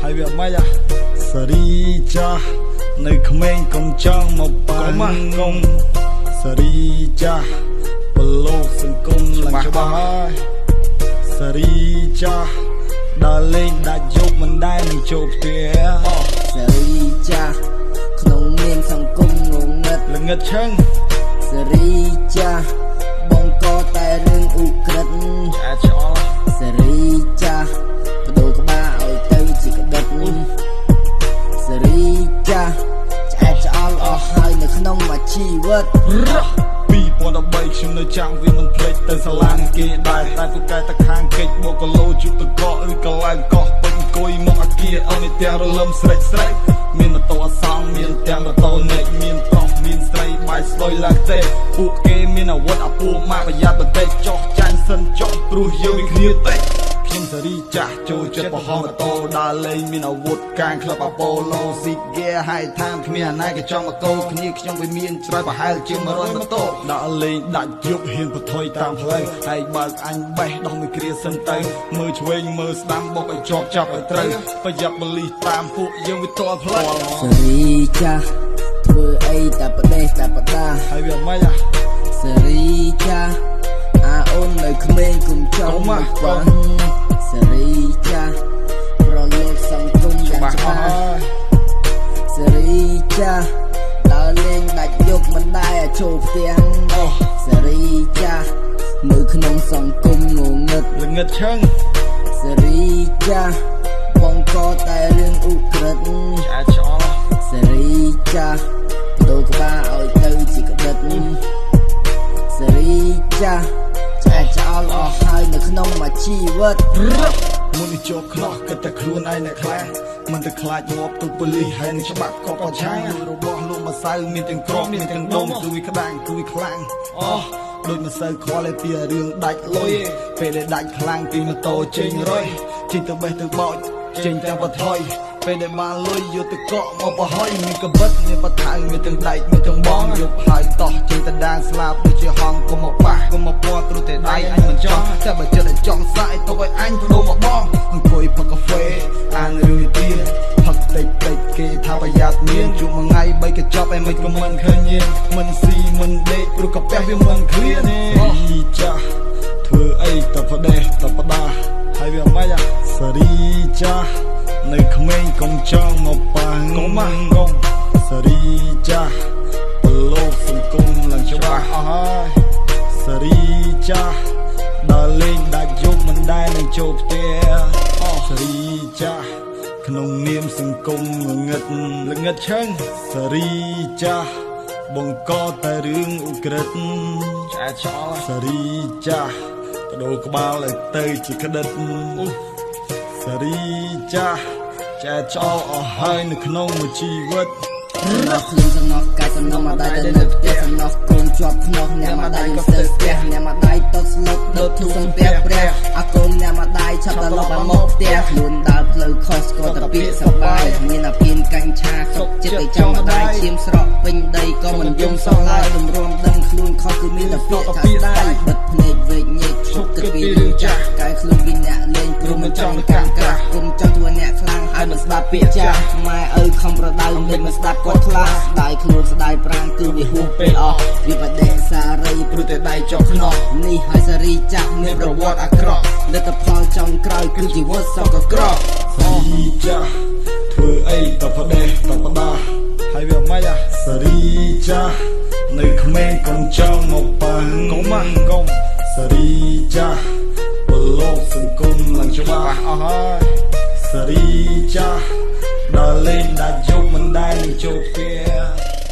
ហើយវាមិនអាសេរីចាស់នៅក្មេងកុំចង់មកប៉ះកុំសេរីចាស់ប្រឡូកសង្គមឡើងច្បាស់ហើយសេរីចាស់ដើរលេងដាច់យប់មិនដែលនឹងចូលផ្ទះ សេរីចាស់ក្នុងនាមសង្គមងងឹត ល្ងឹតឆឹង សេរីចាស់បងក៏តែរឿងឧក្រិដ្ឋ ឆ្អែតឆ្អល់ សេរីចាស់បដូរក្បាលឲ្យទៅជាក្តិត សេរីចាស់ឆ្អែតឆ្អល់អស់ហើយនៅក្នុងមួយជីវិត 2013ខ្ញុំនៅចាំវាមិនភ្លេចទៅសាលានឹងគេដែរតែពូកែតែខាងកិច្ចបកគីឡូជុកតកឬកឡើងកោះពេញអង្គុយមកអាគារអត់ទាំងរលឹមស្រេចស្រេចមានម៉ូតូអសង្ឃមានទាំងម៉ូតូនិចមានប្រុសមានស្រីបាយស្លុយឡើងទេពួកគេមានអាវុធអាពួកម៉ាក់ប្រយ័ត្នបន្តិចចោះចាញ់សិនចុះព្រោះយើងមានគ្នាតិចខ្ញុំសេរីចាស់ចូលចិត្តបរហម៉ូតូដើរលេងមានអាវុធកាងក្លឹបអាប៉ូឡូស៊ីហ្គេហើយតាមគ្មានអាណាគេចង់មកកោគ្នាខ្ញុំវាមានច្រើនប្រហែលជាង100ម៉ូតូដើរលេងដាច់យប់ហ៊ានបថុយតាមផ្លូវហើយបើកអញបេះដោះមួយគ្រាសិនទៅមើលឆ្វេងមើលស្ដាំបុកឲ្យជាប់ចាប់ឲ្យត្រូវប្រយ័ត្នបលិសតាមពួកយើងវាតល់ផ្លូវ សេរីចាស់ធ្វើអីតែប្រទេសតែបដា ហើយវាមិនអា សេរីចាស់អាអូននៅក្មេងគុំចង់មកប៉ះសេរីចាស់ប្រឡូកសង្គមយ៉ាងច្បាស់សេរីចាស់ដើរលេងដាច់យប់មិនដែលចូលផ្ទះសេរីចាស់នៅក្នុងសង្គមងងឹត ល្ងឹតឆឹង សេរីចាស់បងក៏តែរឿងឧក្រិដ្ឋ ឆ្អែតឆ្អល់ សេរីចាស់បដូរក្បាលឲ្យទៅជាក្តិតសេរីចាស់ឆ្អែតឆ្អល់អស់ហើយនៅក្នុងមួយជីវិត មុននេះជាប់ខ្នោះគិតតែខ្លួនឯងអ្នកខ្លាំងមិនទៅខ្លាចងាប់ទុកប៉ូលីសហើយនឹងច្បាប់ក៏ប្រឆាំងរបស់លោកម្សៅមានទាំងក្របមានទាំងដុំគឺវាក្តាំងគឺវាខ្លាំងអូដូចម្សៅខ្វល់ឲ្យពីរឿងដាច់លុយពេលដែលដាច់ខ្លាំងពីម៉ូតូចេញរុយចេញទៅបេះទៅបោចចេញទាំងបថុយពេលដែលបានលុយយកទៅកក់មកប្រហុយមានកបិតមានបថៅមានទាំងដែកមានទាំងបងយប់ហើយតោះចេញទៅដានស្លាប់ដូចជាហងកុំមកប៉ះកុំមកពាត់ព្រោះតែដៃអញមិនចង់តែបើចិត្តឲ្យចង់សាក់ឲ្យទុកឲ្យអញបដូរមកបងអង្គុយផឹកកាហ្វេអានរឿងនិទានផឹកតិចតិចគេថាប្រយ័ត្នមានជួបមួយថ្ងៃបីកញ្ចប់ឯមិនក៏មិនឃើញញៀនមិនស៊ីមិនដេកព្រោះកាពះវាមិនឃ្លានទេចាស់ធ្វើអីតផ្ដេសតផ្ដាហើយវាមិនអាសេរីចាស់នៅក្មេងកុំចង់មកប៉ះកុំកុំសេរីចាស់ប្រឡូកសង្គមឡើងច្បាស់អស់ហើយសេរីចាស់ដើរលេងដាច់យប់មិនដែលនឹងចូលផ្ទះអស់សេរីចាស់ក្នុងនាមសង្គមងងឹតល្ងឹតឆឹងសេរីចាស់បង្កតែរឿងឧក្រិដ្ឋឆ្អែតឆ្អល់សេរីចាស់បដូរក្បាលឲ្យទៅជាក្តិតសេរីចាស់ចែកចោលអស់ហើយនៅក្នុងមួយជីវិត សំណោះខ្លួនសំណោះកាយសំណោះម្ដាយទៅនៅផ្ទះសំណោះកូនជាប់ខ្នោះអ្នកម្ដាយស្ទើផ្ទះអ្នកម្ដាយតតស្លុតដុតធូសំពះព្រះអាកូនអ្នកម្ដាយឆាប់ត្រឡប់មកផ្ទះខ្លួនដើរផ្លូវខុសស្គាល់តែពាក្យសបាយមានអាភៀនកាញ់ឆាសុកចិត្តទៅចាំម្ដាយឈាមស្រក់ពេញដីក៏មិនយំសោះឡើយតម្រាំដឹងខ្លួនខុសគឺមានតែពាក្យថាស្ដាយបិទភ្នែកវែកញែកឈប់គិតពីរឿងចាស់កែខ្លួនពីអ្នកលេងព្រោះមិនចង់កាន់ក្រាស់គុំចង់ធ្វើអ្នកខ្លាំងហើយមិនស្ដាប់ពាក្យចាស់ម៉ែឪខំប្រដៅមិនមិនស្ដាប់គាត់ខ្លះស្ដាយខ្លួនស្ដាយប្រាំងគឺវាហួសពេលអស់វាបដិសារីព្រោះតែដៃចុះខ្នោះ នេះហើយសារីចាស់មានប្រវត្តិអាក្រក់លទ្ធផលចុងក្រោយគឺជីវិតសោកក្រក់ សេរីចាស់ធ្វើអីតផ្ដេសតផ្ដាហើយវាមិនអាសេរីចាស់នៅក្មេងកុំចង់មកប៉ះកុំកុំសេរីចាស់ប្រឡូកសង្គមឡើងច្បាស់អស់ហើយសេរីចាស់ដើរលេងដាច់យប់មិនដែលនឹងចូលផ្ទះ